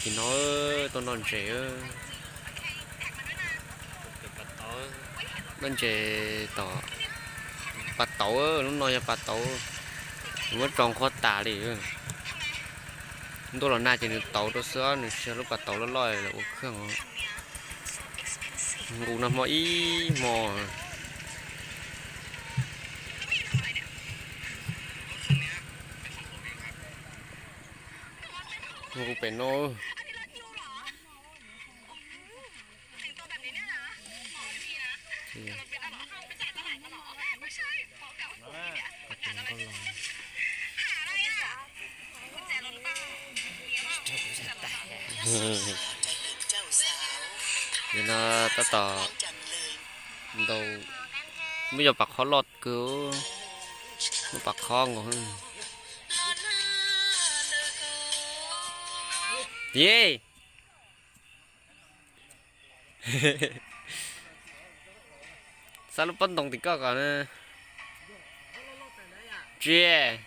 Tim no tuaj noj ntses, noj ntses tom pas tauv, lub no yog pas tauv, nws muab tso qhuav tas li. Ntuj los nag ces nws tauv rau xwb, nws tsis yog lub pas tauv loj loj ua khwj os. Nqus no hmo ib hmo. Nqus pem no. Li no tab tom ntau, muab cov pas qhob loj kawg, muab pas qhob nkaus. Tiag, xa lub pob ntoo tim koj kom tsis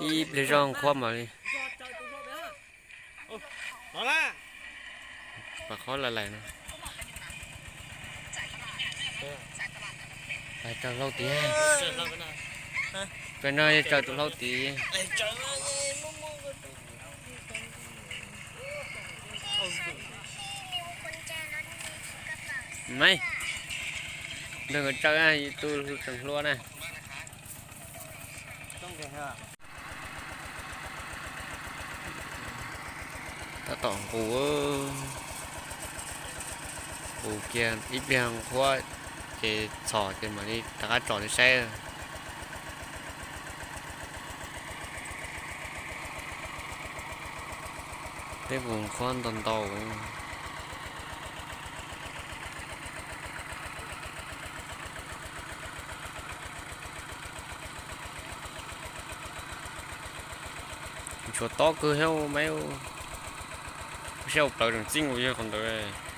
ib pliag zoj qhuab mam li. Pas qhob laj lais no. Raws hlau tid. Peb no raws tus hlau tid. Maiv, nrog nkawd tsaws, tus tseem hluas na. Tab tom nqus, nqus kiag ib pliag qhuab ces txhom ces mam li rov qab tso saib. Peb nqus qhuab ntau ntau. Tshuav tob kawg thiab, maiv, saib ua plaws tseem txij nkaus yog qhov ntawd.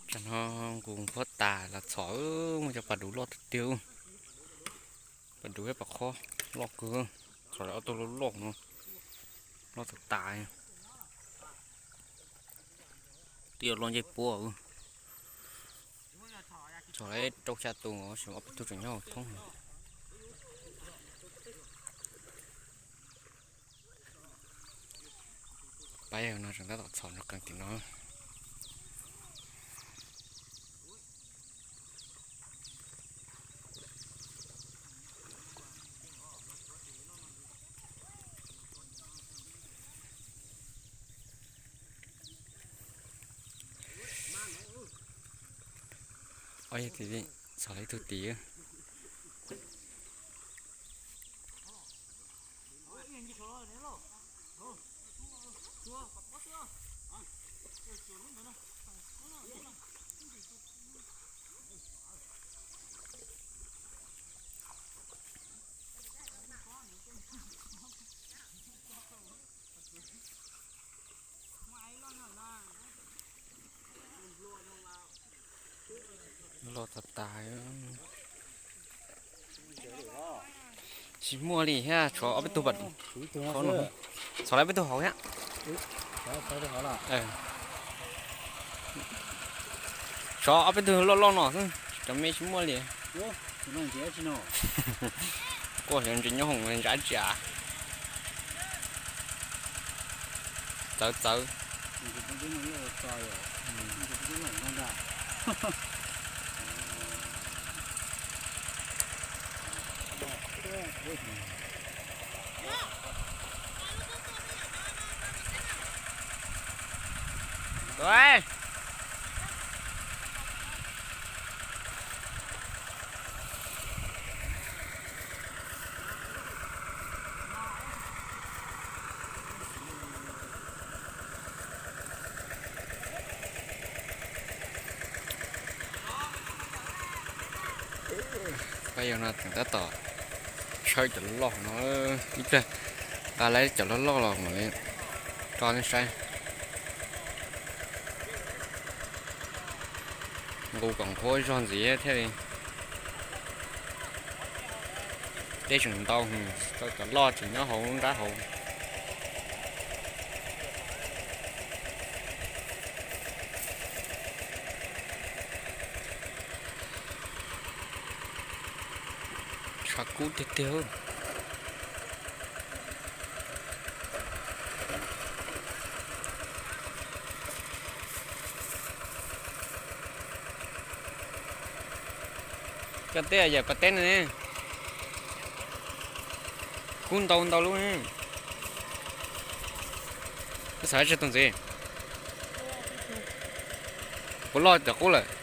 Tsam no nqus qhuab tas los txhom, muaj cov pas duv loj tiag tiag. Pas duv thiab pas qhob loj kawg, txhom lawv ob tug loj loj no, loj tas tas. Twb yuav loj ncej puab. Txhom lawv rau xya tus, ob peb tug tseem nyob hauv thoob. Pab yawg no tseem tab tom txhom nrog qees tim no. Ob yawg txiv txhom ib tug tid. Loj tas tas. Tsis muaj li thiab, tshuav ob peb tug, txhom lawv peb tug hauv thiab. Tshuav ob peb tug loj loj no xwb, cov me tsis muaj li. Kuj xyov ntses nyob hoom ntsa tsi as. Txawv txawv. Yog no tseem tab tom tshawb cov loj loj no, ib pliag nqa lawv cov loj loj los mam li tso nej saib. Nqus kom nqhuab zog ntxiv thiaj li. Dej tseem ntau, cov loj tseem nyob hauv nrab hauv. Tshav kub tiag tiag. Cov teb yam pas teb no ne, kub ntau ntau lub ne. Koj xav tsis tau ntxiv. Puas loj cov qub lawm?